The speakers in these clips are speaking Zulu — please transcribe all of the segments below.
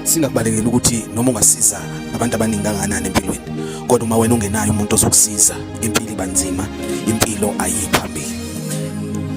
Singakubalekeli ukuthi noma ungasiza abantu abaningi kangakanani empilweni, kodwa uma wena ungenayo umuntu ozokusiza, impilo iba nzima, impilo ayiyi phambili.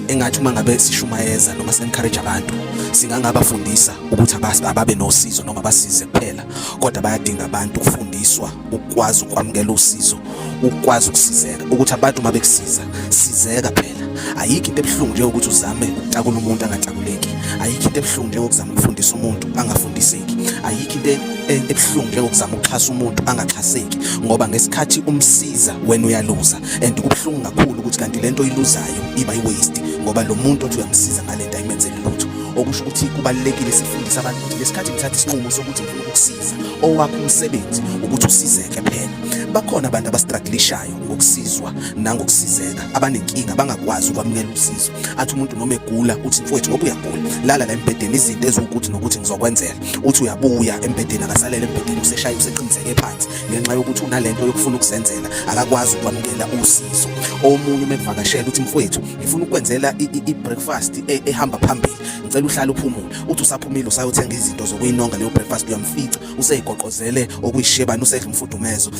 Engathi uma ngabe sishumayeza noma si-encourage abantu, singangabafundisa ukuthi ababe nosizo noma basize kuphela, kodwa bayadinga abantu ukufundiswa ukukwazi ukwamukela usizo, ukukwazi ukusizeka, ukuthi abantu uma bekusiza, sizeka phela. Ayikho into ebuhlungu njengokuthi uzame ukutakula umuntu angatakuleki. Ayikho into ebuhlungu njengokuzama ukufundisa umuntu angafundiseki. Ayikho into ebuhlungu njengokuzama ukuxhasa umuntu angaxhaseki, ngoba ngesikhathi umsiza wena uyaluza, and kubuhlungu kakhulu ukuthi kanti lento oyiluzayo iba i-waste, ngoba lo muntu othi uyamsiza ngalento ayimenzeli lutho. Okusho ukuthi kubalulekile sifundise abantu ukuthi ngesikhathi ngithatha isinqumo sokuthi ngifuna ukukusiza, owakho umsebenzi ukuthi usizeke phela. Bakhona abantu abastrugglishayo ngokusizwa nangokusizeka, abanenkinga bangakwazi ukwamukela usizo. Athi umuntu noma egula, uthi mfowethu ngoba uyagula lala la embhedeni, izinto eziwukuthi nokuthi ngizokwenzela. Uthi uyabuya embhedeni, akasalele embhedeni, useshaya useqiniseke phansi ngenxa yokuthi unalento yokufuna ukuzenzela, akakwazi ukwamukela usizo. Omunye uma ekuvakashela uthi mfowethu ngifuna ukwenzela i-breakfast ehamba phambili, ngicela uhlale uphumule. Uthi usaphumile usayothenga izinto zokuyinonga leyo breakfast, uyamfica useyigoqozele okuyishebane, usedla umfudumezo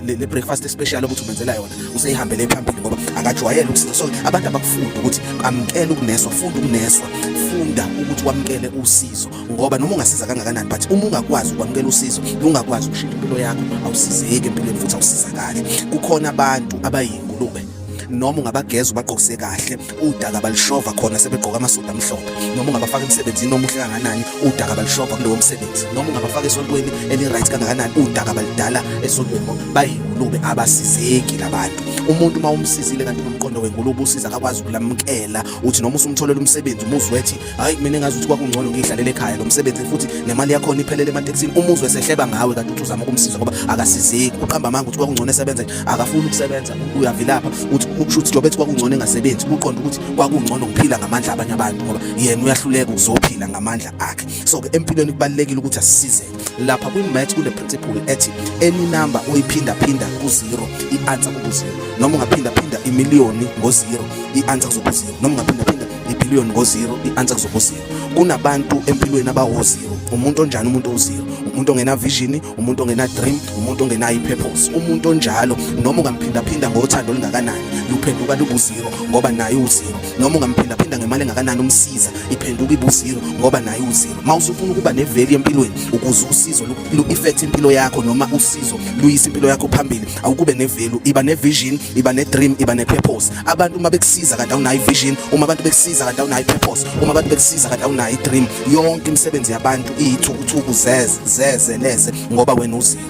le breakfast special ukuthi umenzela yona, useyihambele phambili ngoba akajwayele ukusiza. So abantu abakufundi ukuthi amkela ukuneswa, funda ukuneswa, funda ukuthi wamukele usizo, ngoba noma ungasiza kangakanani, but uma ungakwazi ukwamukela usizo, ungakwazi ukushintsha impilo yakho, awusizeki empilweni futhi awusizakali. Kukhona abantu abayingulube, noma ungabageza ubagqokise kahle, udaka balishova khona sebegqoka amasudu amhlophe. Noma ungabafaka emsebenzini omuhle kangakanani, udaka balishova kulowo msebenzi. Noma ungabafaka esontweni eli-right kangakanani, udaka balidala esontweni, ngoba bayingulube, abasizeki labantu. Umuntu uma umsizile kanti unomqondo wengulube, usiza akakwazi ukulamukela. Uthi noma usumtholela umsebenzi, umuzwe ethi hayi mina engazi ukuthi kwakungcono ngiyihlalele ekhaya lo msebenzi, futhi nemali yakhona iphelele ematekisini. Umuzwe esehleba ngawe kanti uthi uzama ukumsiza, ngoba akasizeki, uqamba amanga ukuthi kwakungcono esebenza, akafuni ukusebenza, uyavilapha. Uthi ukusho ukuthi njengoba ethi kwakungcono engasebenzi, uqonda ukuthi kwakungcono ngiphila ngamandla abanye abantu, ngoba yena uyahluleka ukuzophila ngamandla akhe. So-ke empilweni kubalulekile ukuthi asisizeke. Lapha kwi-math kune-principle ethi any number oyiphindaphinda ku-zero, i-answer kubu-zero. Noma ungaphindaphinda imiliyoni ngo-zero, i-answer kuzoba u-zero. Noma ungaphindaphinda ibhiliyoni ngo-zero, i-answer kuzoba u-zero. Kunabantu empilweni abawo-zero. Umuntu onjani umuntu owu-zero? Umuntu ongena vision, umuntu ongena dream, umuntu ongenayo i-purpose. Umuntu onjalo noma ungamphindaphinda ngothando olungakanani, luphenduka lubu-zero, ngoba naye u-zero. Noma ungamphindaphinda ngemali engakanani umsiza, iphenduka ibu-zero, ngoba naye u-zero. Uma usufuna ukuba ne-value empilweni, ukuze usizo lu-effect impilo yakho, noma usizo luyise impilo yakho phambili, awukube ne-value, iba ne-vision, iba ne-dream, iba ne-purpose. Abantu uma bekusiza kanti awunayo i-vision, uma abantu bekusiza kanti awunayo i-purpose, uma abantu bekusiza kanti awunayo i-dream, yonke imisebenzi yabantu iyithukuthuku zeze zeze leze, ngoba wena uzero.